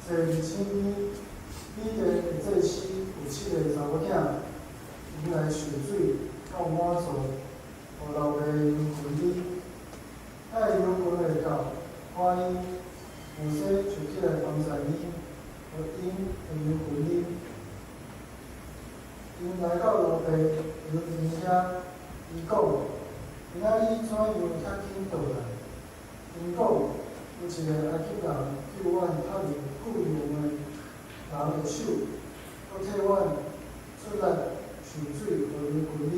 坐佇身邊，米甸的祭司有七個查某囝，𪜶來受水到滿槽，予老爸的羊群啉。遐个羊群會到，看伊，摩西就起來幫贊𪜶，予𪜶的羊群啉。𪜶來到老爸羊群遐，伊講：今仔日怎樣遐緊倒來？𪜶講：有一个埃及人救阮脫離僱羊的人的手，閣替阮出力受水，予羊群啉。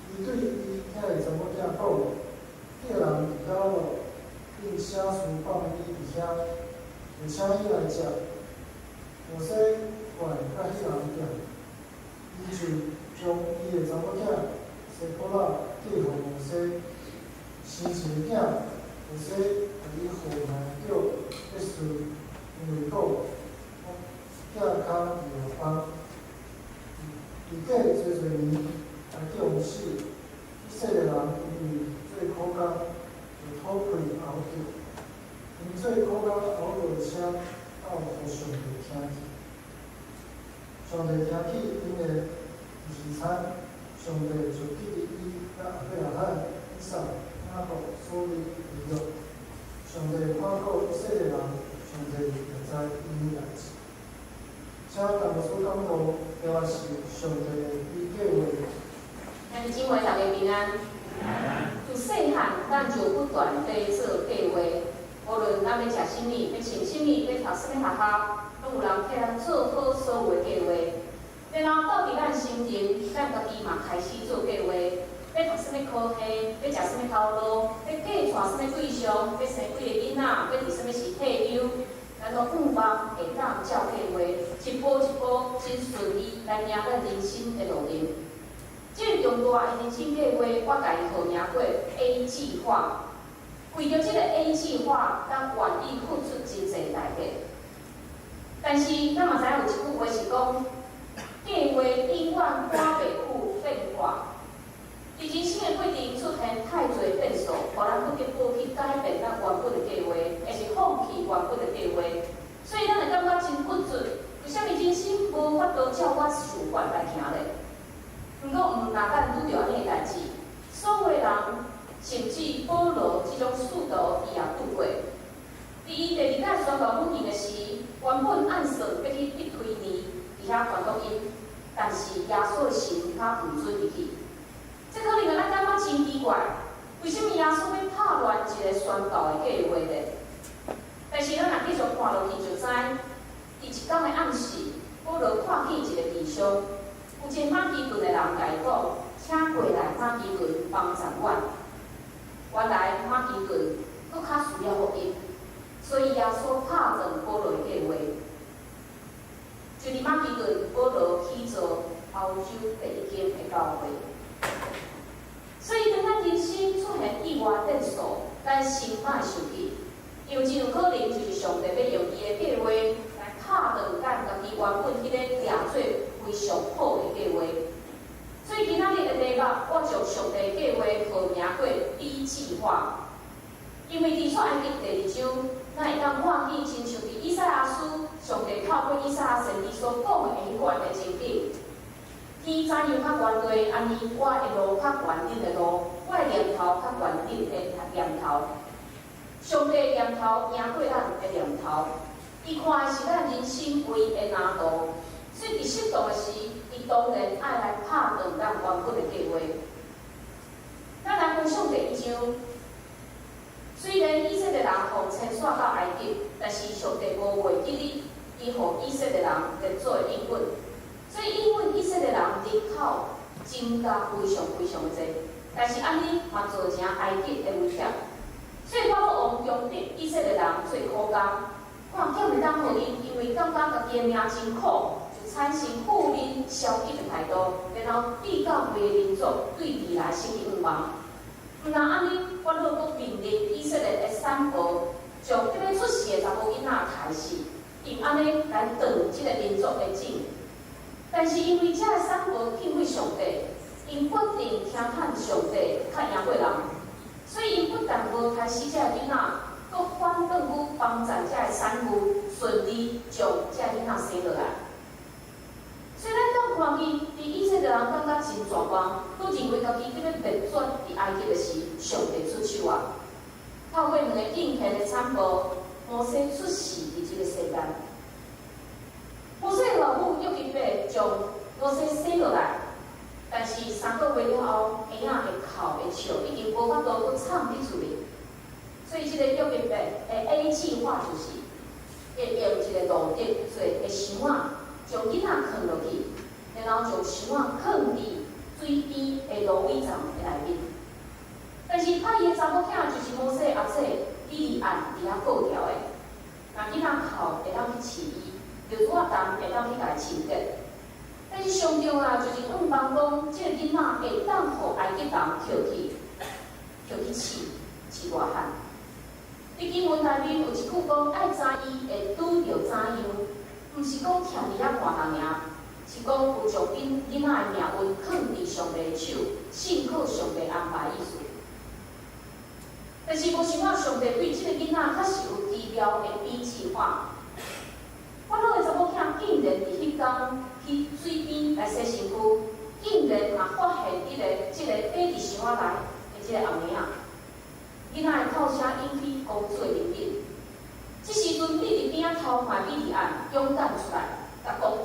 伊對伊遐個查某囝講：叫人佇遐落，並寫書放伊佇遐，就請伊來食。摩西過來佮彼人見，伊就將伊的查某囝西波拉嫁予摩西，生一个囝。摩西予伊號名叫結順，因為講：我寄空佇後方。歷過濟濟年，埃及王死，以色列人因為做苦工，就吐氣嗷叫。𪜶做苦工嗷叫的聲，到予上帝聽去。上帝聽去𪜶的悲慘，上帝就記得伊佮亞伯拉罕、以撒、雅各所立的約。上帝看顧以色列人，上帝也知𪜶的代誌。請陳牧師講道，題目是上帝的 B 計劃。兄弟姊妹，大家平安。自細漢，咱就不斷地做計劃，無論咱欲食啥物，欲穿啥物，欲讀啥物學校，攏有人替咱做好所有的計劃。然後到佇咱成人，咱家己嘛開始做計劃，欲讀啥物科系，欲食啥物頭路，欲嫁娶啥物對象，欲生幾个囡仔，欲佇啥物時退休，咱攏向望會當照計劃，一步一步真順利來行咱人生的路程。這個重大的人生計劃，我共伊號名做 A 計劃。為著這个 A 計劃，咱願意付出真濟代價。但是，咱嘛知影有一句話是講，計劃永遠趕袂赴變化。佇人生的過程出現太濟變數，予咱不得不去改變咱原本的計劃，抑是放棄原本的計劃。所以，咱會感覺真鬱卒。為啥物人生無法度照我想法來行咧？毋過，毋但咱拄著按呢的代誌，所有的人，甚至保羅這種使徒，伊也拄過。佇伊第二擺宣教旅行的時，原本按算欲去庇推尼，佇遐傳福音，但是耶穌的神較毋准伊去。這可能予咱感覺真奇怪，為啥物耶穌欲拍亂一个宣教的計劃咧？但是咱若繼續看落去就知，佇一工的暗時，保羅看見一個異象，有一个馬其頓的人共伊講：請過來馬其頓幫贊阮。原來馬其頓閣較需要福音，所以耶穌拍斷保羅的計劃。就佇馬其頓，保羅起造歐洲第一間的教會。所以當咱人生出現意外變數，咱先莫生氣，因為真有可能就是上帝欲用伊的計劃來拍斷咱家己原本彼个定做非常好的計劃。所以今仔日的題目，我將上帝計劃號名做 B 計劃。因為佇出埃及第二章，咱會當看見親像佇以賽亞書，上帝透過以賽亞先知所講的彼款的情景。天怎樣較懸地，按呢我的路較懸恁的路，我的念頭較懸恁的念頭。上帝的念頭贏過咱的念頭，伊看的是咱人生唯一的藍圖。所以佇適當的時，伊當然愛來拍斷咱原本的計劃。咱來分享第一章。雖然以色列人予遷徙到埃及，但是上帝無袂記得伊予以色列人列祖的應允，所以應允以色列人人口增加非常非常的濟。但是按呢嘛造成埃及的威脅，所以法老王強迫以色列人做苦工，看欠會當予𪜶，因為感覺家己的命真苦，就產生負面消極的態度，然後比較規個民族對未來失去向望。毋但按呢，法老閣命令以色列的產婆將欲出世的查某囡仔刣死，用按呢來斷這个民族的種。但是因為這个產婆敬畏上帝，𪜶決定聽勸上帝較贏過人，所以𪜶不但無刣死這个囡仔，閣反轉去幫贊這个產婦，順利將這囡仔生落來。所以咱當看見，佇以色列人感覺真絕望，閣認為家己欲滅絕佇埃及的時，上帝出手啊！透過兩个敬虔的產婆，摩西出世佇這个世間。摩西的老母約基別將摩西生落來，但是3個月了後，嬰仔的哭的笑已經無法度閣藏佇厝裡，所以這个約基別的 A 計劃就是，會用一个蘆竹做的箱仔，將囡仔囥落去，然後將箱仔囥佇水邊的蘆葦叢的內面。但是拍伊的查某囝就是摩西的阿姊米利暗佇遐顧牢的，若囡仔哭會當去飼伊，尿苴仔澹會當去共伊清潔。但是上重要就是向望講，這个囡仔會當予埃及人抾去，抾去飼，飼偌漢。佇經文內面有一句講，愛知伊會拄著怎樣，毋是講徛佇遐看人爾，是講有將囡囡仔的命運囥佇上帝的手，信靠上帝安排意思。但是無想到上帝對這个囡仔確實有奇妙的 B 計劃。法老的查某囝竟然佇彼工去水邊來洗身軀，竟然嘛發現彼個這个爬佇箱仔內的這个紅嬰仔。囡仔的哭聲引起公主的憐憫。這時陣，佇佇邊仔偷看米利暗勇敢出來，共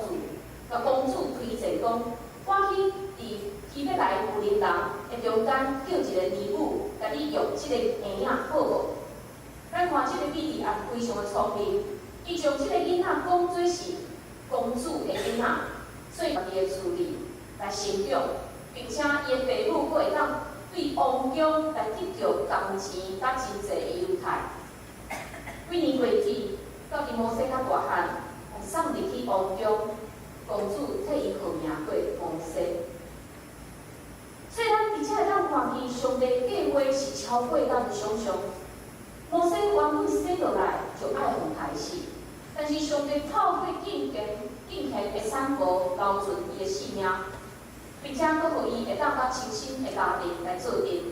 公主推薦講：我去佇希伯來婦人人的中間叫一個尼母，共你育這个嬰仔好無？咱看這个米利暗非常的聰明，伊將這个囡仔講做是公主的囡仔，所以家己的處理來成長，並且伊的爸母閣會當對王宮來得著工錢佮真濟的優待。幾年過去，到佇摩西較大漢，送入去王宮，公主替伊號名做摩西。所以咱佇遮會當看見上帝計劃是超過咱的想象。摩西原本生落來就愛予刣死，但是上帝透過敬虔敬虔的產婆留存伊的性命，並且閣予伊會當佮親生的家庭來做陣。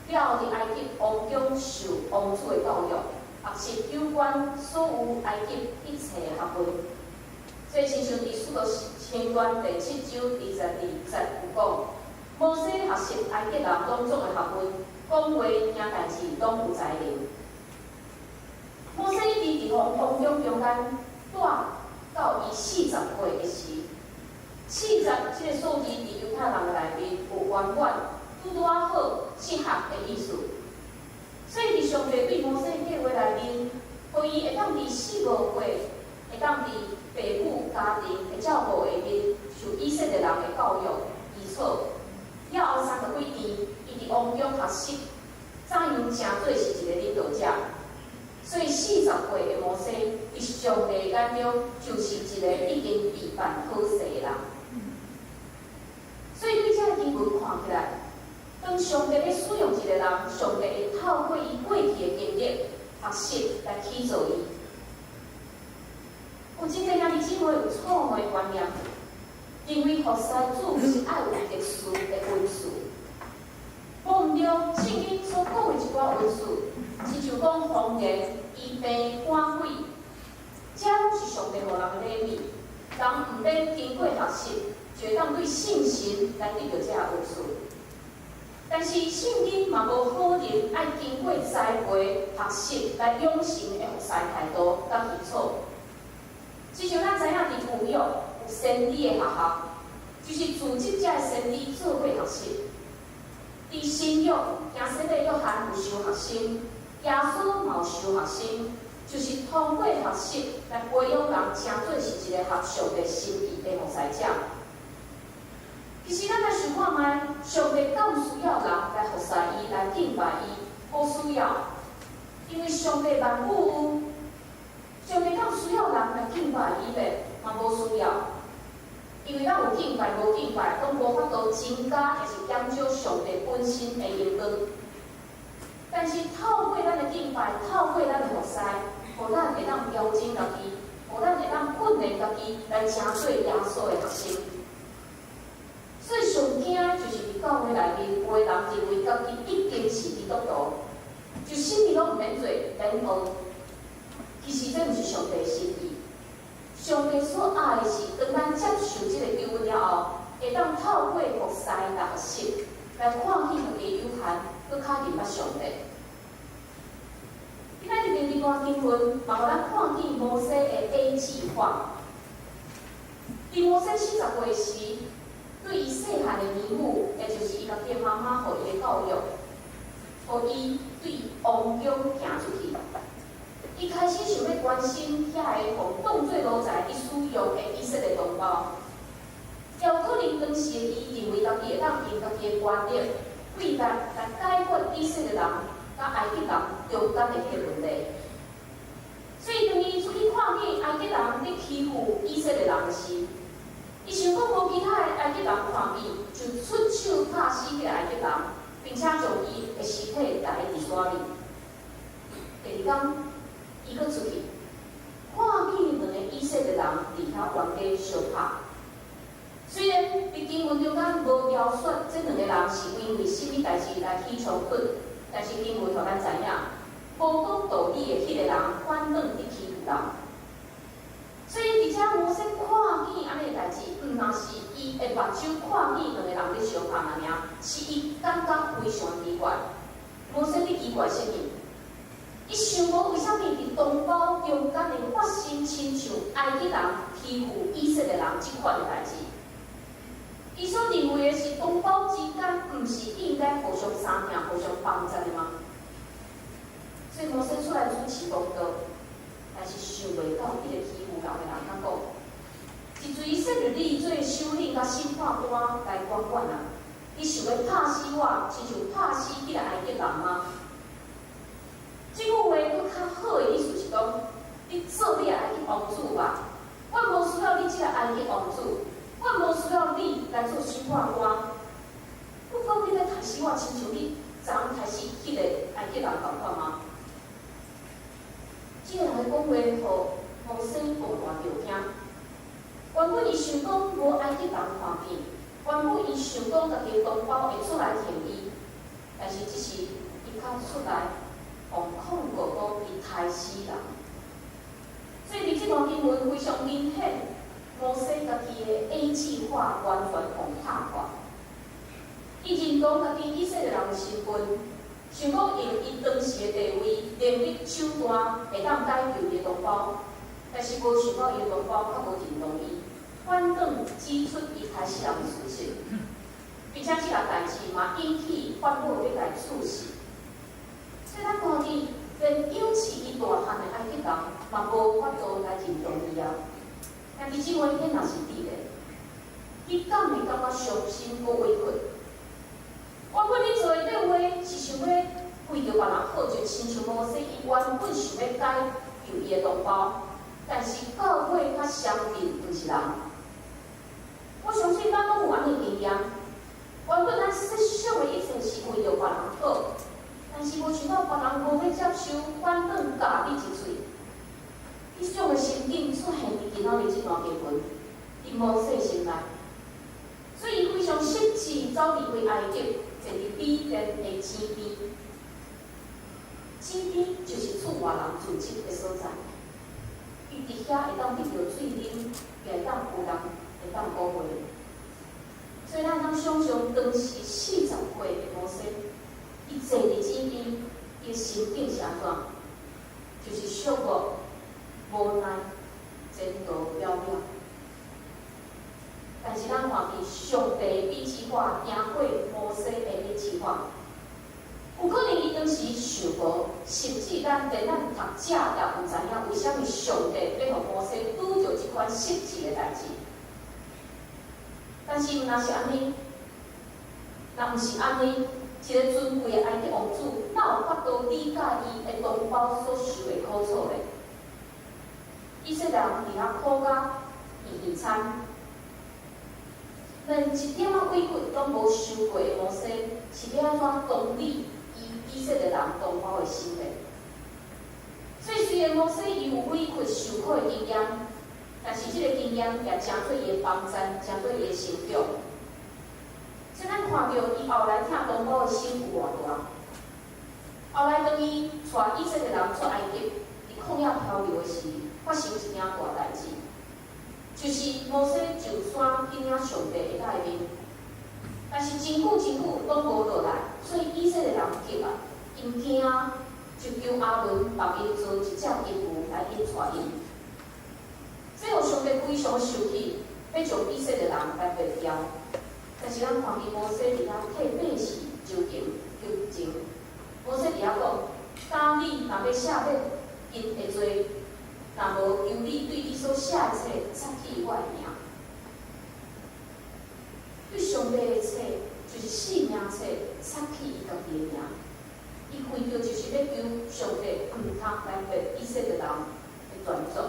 了後佇埃及王宮受王子的教育，學習有關所有埃及一切的學問。這親像佇使徒行傳第七章22節有講，摩西學習埃及人種種的學問，講話行代誌攏有才能。摩西佇佇王宮中間蹛到伊40歲的時，四十這個數字佇猶太人的內面有圓滿、拄拄仔好、適合的意思。所以佇上帝對摩西計劃內面，予伊會當佇45歲，會當佇爸母家庭的照顧下面，受以色列人的教育基礎。了後30幾年，伊佇王宮學習怎樣成做是一個領導者。所以40歲的摩西，佇上帝眼中就是一個已經預辦好勢的人。所以對這个經文看起來，當上帝欲使用一個人，上帝會透過伊過去的經歷、學習來起造伊。有真濟兄弟姊妹有錯誤的觀念，認為服侍主是愛有特殊的恩賜。無毋對，聖經所講的一寡恩賜，親像講方言、醫病、趕鬼，這攏是上帝予人的禮物。人毋免經過學習，就會當對信心來得著這个恩賜。但是聖經嘛無否認愛經過栽培、學習來養成的服侍態度佮基礎。親像咱知影佇舊約有先知的學校，就是組織這个先知做伙學習。佇新約，行洗禮約翰有收學生，耶穌嘛有收學生，就是通過學習來培養人，成做是一個合上帝心意的服侍者。其實咱來想看覓，上帝敢有需要人來服侍伊，來敬拜伊？無需要，因為上帝萬有有。上帝敢有需要人來敬拜伊咧？嘛無需要，因為咱有敬拜無敬拜，攏無法度增加抑是減少上帝本身的榮光。但是透過咱的敬拜，透過咱的服侍，予咱會當調整家己，予咱會當訓練家己來成做耶穌的學生。所以上驚就是佇教會內面，有的人認為家己已經是基督徒，就啥物攏毋免做，免學。其實這毋是上帝心意。上帝所愛的是，當咱接受這個救恩了後，會當透過服侍來學習，來看見家己有限，閣較認捌上帝。今仔日這段經文，嘛予咱看見摩西的 A 計畫。佇摩西40歲時，對伊細漢的乳母，也就是伊家己的媽媽，予伊的教育，予伊對王宮行出去。伊開始想欲關心遐個予當做奴才去使用的以色列同胞。也有可能當時的伊認為家己會當用家己的權力、貴力來解決以色列人佮埃及人中間的彼个問題。所以當伊出去看見埃及人佇欺負以色列人時，伊想講無其他的埃及人看見，就出手拍死彼个埃及人，並且將伊的屍體埋佇山裡。第二工，伊閣出去，看見兩個以色列人佇遐冤家相拍。雖然佇經文中間無描述這兩個人是因為啥物代誌來起衝突，但是經文予咱知影，無講道理的彼個人反轉佇欺負人。所以佇遮摩西看見按呢的代誌，毋但是伊的目睭看見兩個人佇相拍爾爾，是伊感覺非常奇怪。摩西佇奇怪啥物？伊想講為啥物佇同胞中間會發生親像埃及人欺負以色列人這款的代誌？伊所認為的是同胞之間，毋是應該互相相疼、互相幫贊的嗎？所以摩西出來主持公道，但是想袂到彼个欺負人的人較講，一錘設立你做首領佮審判官來管阮啊！你想欲拍死我，親像拍死彼个埃及人嗎？這句話閣較好的意思是講，你做你的埃及王子吧，我無需要你這个埃及王子，我無需要你來做審判官。不過你欲刣死我，親像你昨昏刣死彼個埃及人仝款嗎？這個人的講話，予摩西大大著驚。原本伊想講無埃及人看見，原本伊想講家己的同胞會出來挺伊，但是這時伊較出來，予控告講伊刣死人。所以佇這段經文非常明顯，摩西家己的 A 計劃完全予拍破。伊認同家己以色列人的身份，想講用伊當時的地位、能力、手段，會當解救伊的同胞，但是無想到伊的同胞較無認同伊，反轉指出伊刣死人的事實，並且這個代誌嘛引起法老欲共伊處死。所以咱看見，連養飼伊大漢的埃及人嘛無法度來認同伊啊。兄弟姊妹，彼若是你咧，你敢會感覺傷心閣委屈？原本你做的計劃是想欲為著別人好，就親像摩西，伊原本想欲解救伊的同胞，但是到尾較相信毋是人。我相信咱攏有按呢經驗。原本咱設想的一切是為著別人好，但是無想到別人無欲接受，反轉咬你一喙。彼種的心境出現佇今仔日這段經文，佇摩西心內，所以伊非常失志，走離開埃及，坐佇米甸的井邊。井邊就是厝外人聚集的所在，伊佇遐會當得著水啉，也會當有人會當鼓勵。所以咱通想象當時40歲的摩西，伊坐佇井邊，伊的心境是按怎？就是寂寞、無奈、前途渺渺。但是咱看見上帝的 B 計劃贏過摩西的 A 計劃，有可能伊當時想無，甚至咱連咱讀者也毋知影為啥物上帝欲予摩西拄著這款失志的代誌。但是毋若是按呢，若毋是按呢，一個尊貴的埃及王子，哪有法度理解伊的同胞所受的苦楚咧？以色列人佇遐苦甲圓圓慘，連一點仔委屈攏無受過的摩西，是欲按怎同理伊以色列人同胞的心咧？所以雖然摩西伊有委屈受苦的經驗，但是這個經驗也成做伊的幫贊，成做伊的成長。所以咱看著伊後來疼同胞的心有偌大。後來當伊帶以色列人出埃及，佇曠野漂流的時，發生一件大代誌，就是摩西上山去領上帝的誡命，但是真久真久攏無落來，所以以色列人急啊，𪜶驚，就求亞倫幫𪜶做一隻金牛來引帶𪜶。這予上帝非常生氣，欲將以色列人來滅掉。但是咱看見摩西佇遐替百姓求情求情，摩西佇遐講：假你若欲赦免𪜶的罪，若無求你對你所寫的冊擦去我的名。對上帝的冊，就是生命冊，擦去伊家己的名。伊為著就是欲求上帝毋通來滅以色列人的全族。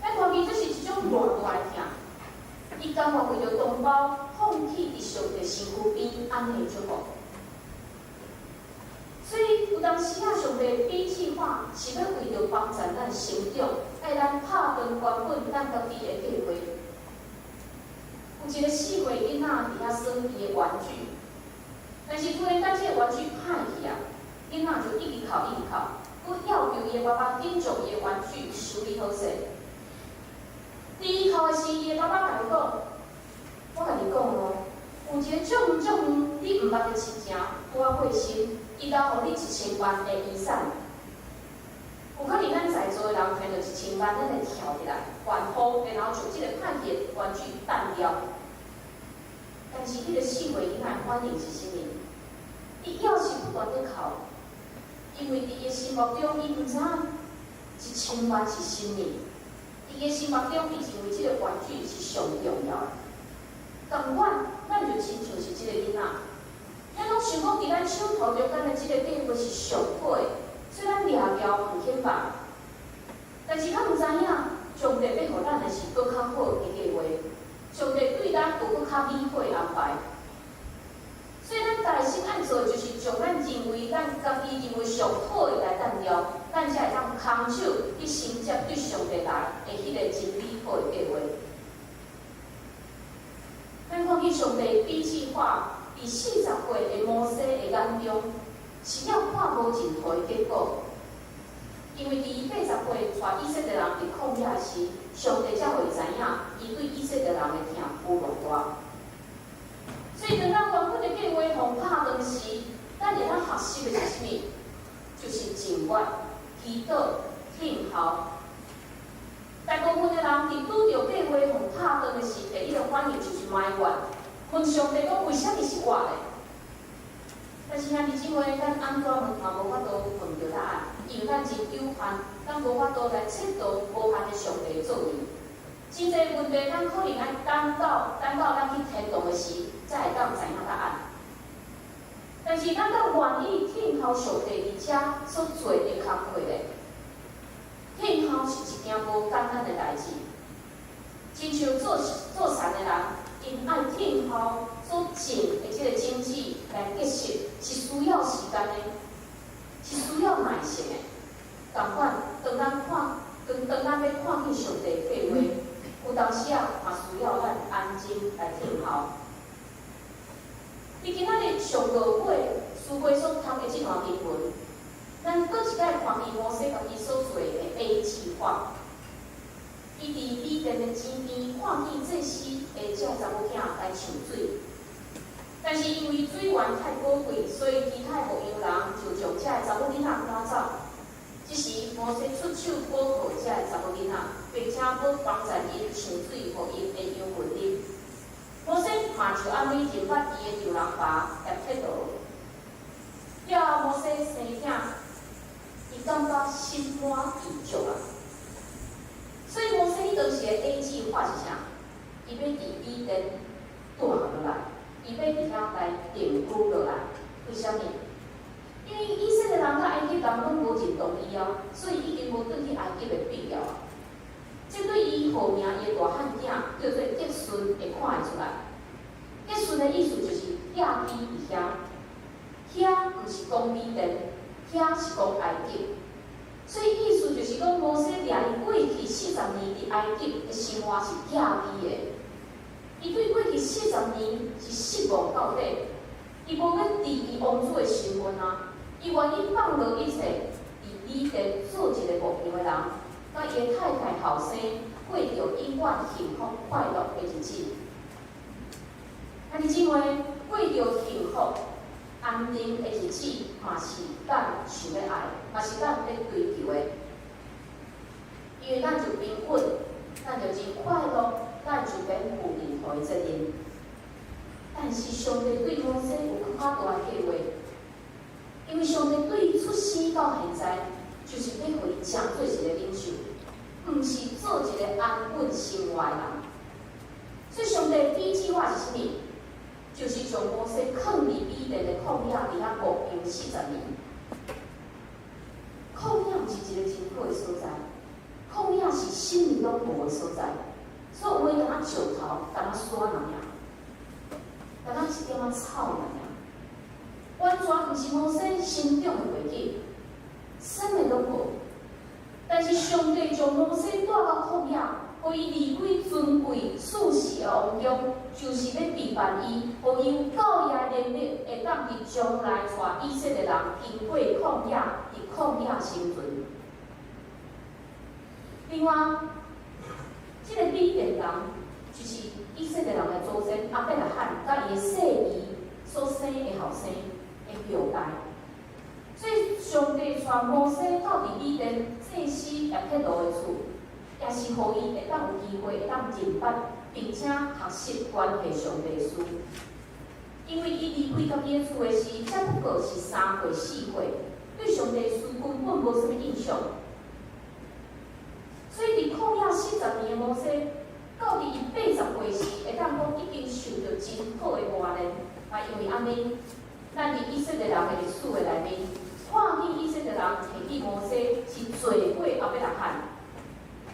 咱看見這是一種偌大的疼，伊甘願為著同胞放棄佇上帝身軀邊按呢的祝福。所以有當時啊，上帝比計劃是欲為著幫助咱成長，愛咱拍斷原本咱家己的計劃。有一個4歲囡仔佇遐耍伊的玩具，但是突然間這个玩具歹去啊，囡仔就一直哭一直哭，閣要求伊的爸爸緊將伊的玩具修理好勢。佇伊哭的時，伊的爸爸共伊講：“我共你講哦，有一個足遠足遠，你毋捌的親情拄仔過身，伊留予你一千萬的遺產。”有可能咱在座的人聽著一千萬，咱會跳起來，歡呼，然後將這個歹去的玩具擲掉。但是彼個4歲囡仔的反應是啥物？伊猶是不斷咧哭，因為佇伊的心目中，伊毋知影一千萬是啥物。伊的心目中，伊認為這個玩具是上重要的。仝款，咱就親像是這個囡仔，咱攏想講佇咱手頭中間的這個計劃是上好的，所以咱掠牢毋肯放。但是咱毋知影，上帝欲予咱的是閣較好的計劃，上帝對咱有閣較美好的安排。所以咱家己先愛做的就是將咱認為咱家己認為上好的來擲掉，咱才會當空手去承接對上帝來的彼個真美好的計劃。咱看見上帝比計劃，佇40歲的摩西的眼中，是猶看無任何的結果。因為佇伊80歲帶以色列人佇曠野時，上帝才予伊知影，伊對以色列人的疼有偌大。所以，當咱原本的計劃予拍斷時，咱會當學習的是啥物？就是靜默、祈禱、聽候。大部分的人佇拄著計劃予拍斷的時，第一個反應就是埋怨，問上帝講為啥物是我咧？但是兄弟姊妹，咱按怎問嘛無法度問著答案，因為咱真有限，咱無法度來測度無限的上帝作為。真濟問題，咱可能愛等到咱去天堂的時，才會當知影答案。但是咱敢願意聽候上帝佇遮所做的工課咧？聽候是一件無簡單的代誌。親像做做田的人，𪜶愛聽候所種的這個種子來結實，是需要時間的，是需要耐性的。仝款，當咱欲看見上帝計劃，有當時啊，嘛需要咱安靜來聽候。佇今仔日上個月書會所讀的這段經文，咱閣一擺看見摩西家己所做的 A 計劃。伊佇米甸的井邊看見祭司的這查某囝來搶水，但是因為水源太寶貴，所以其他的牧羊人就將這个查某囡仔趕走。這時摩西出手保護這个查某囡仔，並且閣幫助𪜶搶水，予𪜶的羊群啉。摩西嘛就按呢認捌伊的丈人爸葉忒羅。了後摩西生囝，伊感覺心滿意足啊。所以摩西彼當時的 A 計劃是啥？伊欲佇米甸蹛落來，伊欲佇遐來定居落來。為啥物？因為以色列人佮埃及人攏無認同伊啊，所以已經無轉去埃及的必要啊。這對伊號名伊的大漢囝叫做革順，會看會出來。革順的意思就是寄居佇遐，遐毋是講米甸，遐是講埃及。所以意思就是講，摩西掠伊過去四十年佇埃及的生活是寄居的。伊對過去四十年是失望到底，伊無欲提伊王子的身份啊，伊願意放落一切，佇米甸做一個牧羊的人，佮伊的太太後生，過著永遠幸福快樂的日子。兄弟姊妹，過著幸福安定的日子，嘛是咱想欲愛，嘛是咱咧追求的。因為咱就平穩，咱就真快樂，咱就免負任何的責任。但是上帝對摩西有閣較大的計劃，因為上帝對伊出生到現在，就是欲予伊成做一個領袖，毋是做一個安穩生活的人。所以上帝的計劃是啥物？就是將摩西囥佇米甸的曠野，佇遐牧羊40年。曠野毋是一個真好的所在，曠野是啥物攏無的所在，所以有的敢若石頭，敢若山爾爾，敢若一點仔草爾爾，完全毋是摩西成長的環境，啥物攏無。但是上帝將摩西帶到曠野，予伊離開尊貴舒適的王宮，就是欲備辦伊，予伊有夠的能力，會當佇將來帶以色列人經過曠野，佇曠野生存。另外，這個米甸人就是以色列人的祖先亞伯拉罕佮伊的細姨所生的後生的後代。所以上帝帶摩西到佇米甸祭司葉忒羅的厝，也是予伊會當有機會會當認捌，並且學習關係上帝的事。因為伊離開家己的厝的時，才不過是3歲4歲，對上帝的事根本無啥物印象。所以佇曠野四十年的摩西，到佇伊80歲時，會當講已經受著真好的磨練。嘛因為按呢，咱佇以色列人的歷史的內面，看見以色列人提起摩西是濟過亞伯拉罕，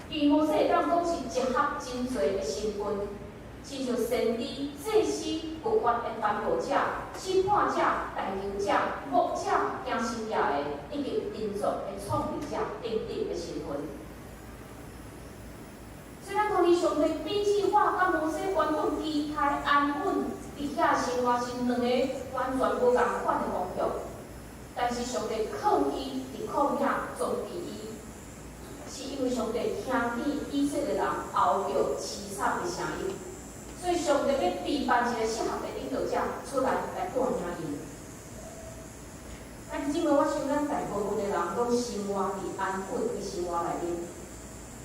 因為摩西會當講是集合真濟的身份，親像先知、祭司、律法的頒布者、審判者、代求者、牧者、行神蹟的，以及民族的創立者等等的身份。所以咱看見上帝比計劃佮摩西原本期待安穩佇遐生活是兩个完全無仝款的方向，但是上帝囥伊佇曠野裝備伊，是因為上帝聽見以色列人哀叫淒慘的聲音，所以上帝欲備辦一個適合的領導者出來來帶領𪜶。但是，這我想咱大部分的人攏生活佇安穩的生活內面，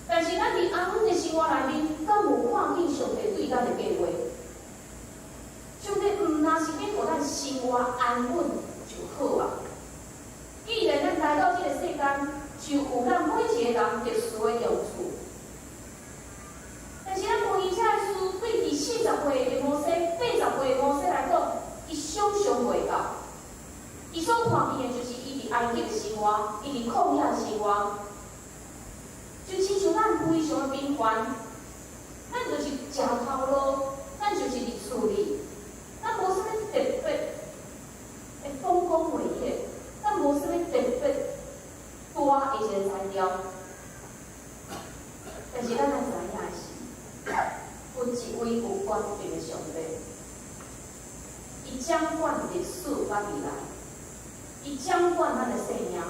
但是咱佇安穩的生活內面，敢有看見上帝對咱的計劃？上帝毋若是欲予咱生活安穩就好啊。既然咱來到這個世間，就有咱每一個人特殊的用處。但是咱關於這个事，對佇40歲的摩西、80歲的摩西來講，伊想象袂到。伊所看見的就是伊佇埃及的生活，伊佇曠野的生活，就親像咱非常的平凡，咱就是食頭路，咱就是佇厝裡，咱無啥物特別的豐功偉業，咱無啥物特別大的一个才調。但是咱愛知影的是，有一位有權柄的上帝，伊掌管歷史佮未來，伊掌管咱的生命，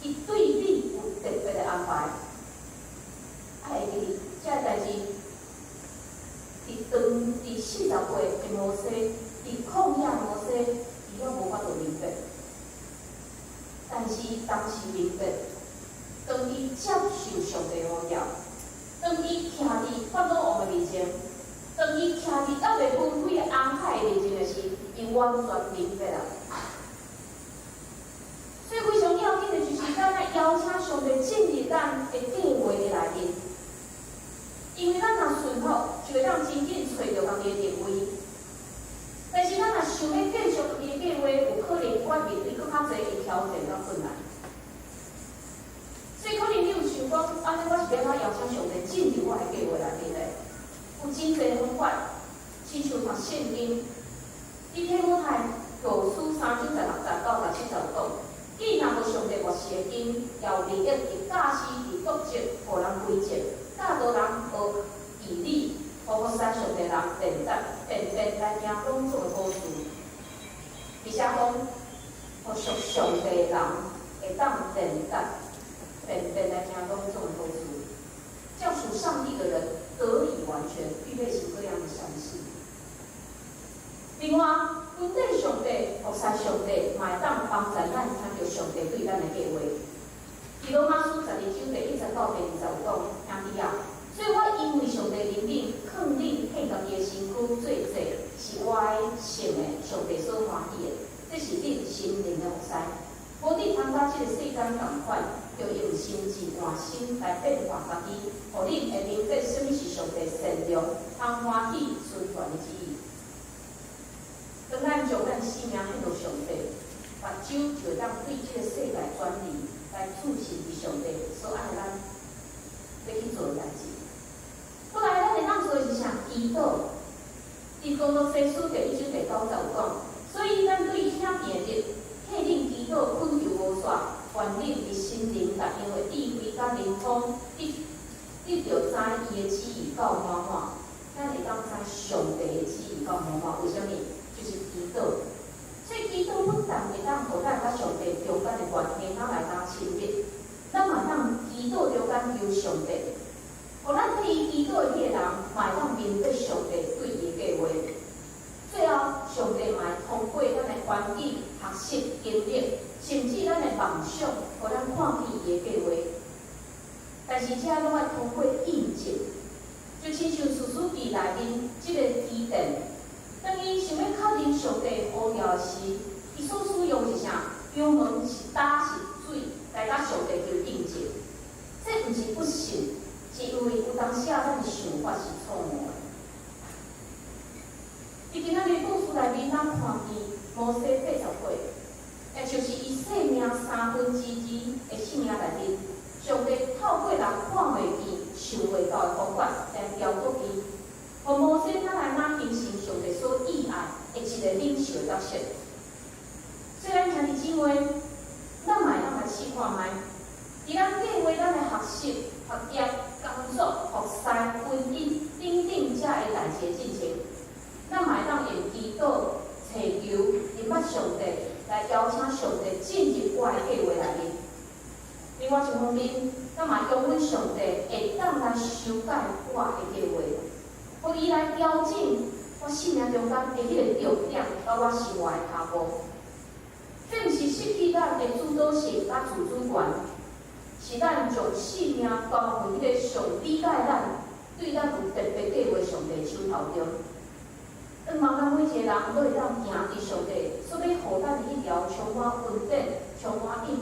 伊對你有特別的安排。啊，會記得這个代誌，佇當佇40歲的摩西，佇曠野摩西，伊攏無法度明白。但是當時明白，當伊接受上帝呼召，當伊徛佇法老王的面前，當伊徛佇猶未分開的紅海的面前的時，伊完全明白啦。所以非常要緊的就是咱愛邀請上帝進入咱的計劃的內面，因為咱若順服，就會當真緊揣著家己的定位。但是咱若想欲繼續家己的計劃，有可能會面對閣較濟的挑戰佮困難。所以可能你有想講，按呢我是欲按怎邀請上帝進入我的計劃內面咧？有真濟方法，親像讀聖經，佇提摩太後書3章16節到17節講，既若無上帝默示的經，也有利益佇教師、佇督責、予人規正，教導人學義理，予服侍上帝人練習辨別來行攏總的好事。而且講，予屬上帝的人會當練習。便便來聽攏總的好處。叫屬上帝的人得以完全，預備行各樣的善事。另外，跟綴上帝、服侍上帝，嘛會當幫助咱聽著上帝對咱的計畫。佇羅馬書12章第1節到第20節有講，兄弟啊，所以我因為上帝憐憫，勸恁獻家己的身軀做祭，是活的、聖的，上帝所歡喜的，這是恁心靈的服侍。無你通佮這個世間仝款，著用心智換新來變化家己，予恁會明白啥物是上帝善良、通歡喜、純全的旨意。當咱將咱性命獻予上帝，目睭就會當對這個世界轉離，來注視佇上帝所愛咱欲去做的代誌。過來，咱會當做的是啥？祈禱。佇歌羅西書第1章第9節有講，所以咱對顯變的日，替恁祈禱懇求無煞，願恁佇心靈各樣的智慧佮靈通，得著知伊的旨意夠滿滿。咱會當知上帝的旨意夠滿滿，為啥物？就是祈禱。所以祈禱不但會當予咱佮上帝中間的關係哪來加親密，咱嘛當祈禱中間求上帝，予咱替伊祈禱的彼個人，嘛會當明白上帝對伊的計畫。最後，上帝嘛會通過咱的環境、學習、經歷，甚至咱的夢想，予咱看見伊的計畫。但是這攏愛通過印證，就親像士師記內面這個基甸，當伊想欲確認上帝呼召時，伊所使用是啥？油門是焦是水，來佮上帝求印證。這毋是不信，是因為有當時啊，咱的想法是錯誤的。佇今仔日故事內面，咱看見摩西80歲，也就是伊生命二三的生命內面，上帝透過人看袂見、想袂到的方法來調過伊，予摩西哪來哪形成上帝所意愛的一個領袖的角色。所以咱兄弟姊妹，咱嘛會當來試看覓，佇咱計劃咱的學習、學業、工作、服侍、婚姻等等遮的代誌進程，咱嘛會當用祈禱、尋求、認捌上帝，來邀請上帝進入我的計劃內面。另外一方面，咱嘛容許上帝會當來修改我的計劃，予伊來調整我生命中間的彼個重點，佮我生活的跤步。這毋是失去咱的主導性佮自主權，是咱將生命交予彼個上理解咱、對咱有特別計劃上帝手頭中。願望咱每一個人都會當行佇上帝所欲予咱的彼條充滿恩典、充滿應